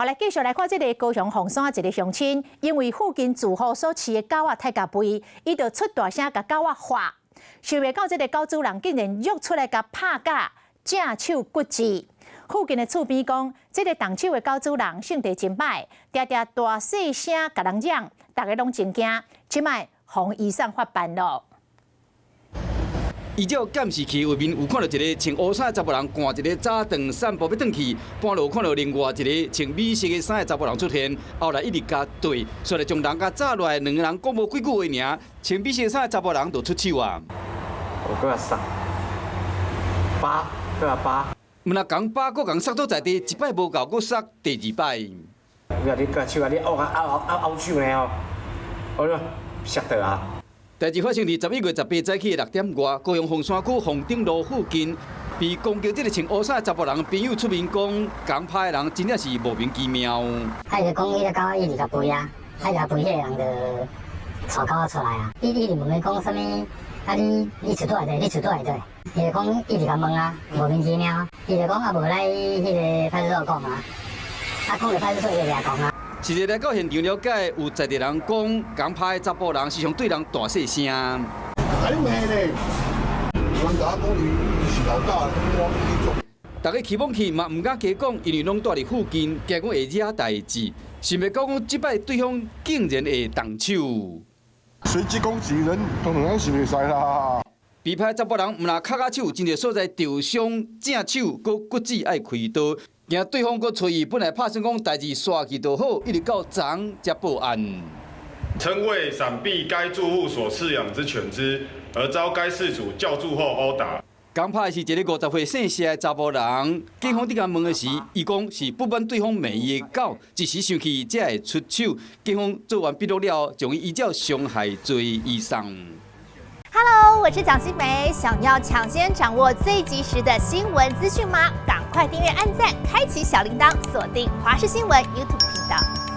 來繼續來看這个高雄鳳山一个鄉親，因為附近住戶所飼的狗仔太共吠，伊就出大聲共狗仔喝，想袂到這个狗主人竟然躍出來共拍甲正手骨折。附近的厝邊講，這个動手的狗主人性地真歹，定定大細聲共人嚷，逐家攏真驚。這擺予移送法辦囉。依照監視器畫面，有看到一个穿烏衫的查埔人趕一个早頓散步欲轉去，半路看到另外一个穿米色的衫的查埔人出現，後來一直共對，煞來將人共紮落來，兩个人講無幾句話爾，穿米色衫的查埔人就出手啊！我閣殺，扒，閣來扒。毋但共扒，閣共殺倒在地，一擺無夠，閣殺第二擺。你你閣手啊，你握啊握握握手呢吼，我說摔倒啊！代誌發生佇11月18早起的6點外，高雄鳳山區鳳頂路附近，被攻擊這个穿烏衫的查埔人朋友出面講，共拍的人真正是莫名其妙。啊，伊就講彼个狗一直共吠啊，啊，伊共吠彼个人就帶狗仔出來啊。伊一直問伊講啥物？啊你你厝佗內底？你厝佗內底？伊就講一直共問啊，莫名其妙。伊就講啊，無來彼个派出所講啊，啊講著派出所伊就掠講啊。實際來到現場了解，有在地人講，共拍的查埔人時常對人大細聲。還罵咧，人共我講伊是老大，我去做。逐家起摸去嘛，毋敢加講，因為攏蹛佇附近，驚講會惹代誌。想袂到講這擺對方竟然會動手。隨機攻擊人，當然是袂使啦。被拍查埔人毋但跤手，真濟所在受傷、正手，閣骨折愛開刀。驚對方閣揣伊，本來拍算講代誌煞去就好，一直到昨才報案。稱為閃避該住戶所飼養之犬隻，而遭該飼主叫住後毆打。共拍的是一个50歲姓謝的查埔人。警方佇共問的時，伊講是不滿對方罵伊的狗，一時生氣才會出手。警方做完筆錄了，將伊依照傷害罪移送。 Hello，我是蔣新梅。想要搶先掌握最及時的新聞資訊嗎？趕快訂閱、按讚、開啟小鈴鐺，鎖定華視新聞 YouTube 頻道。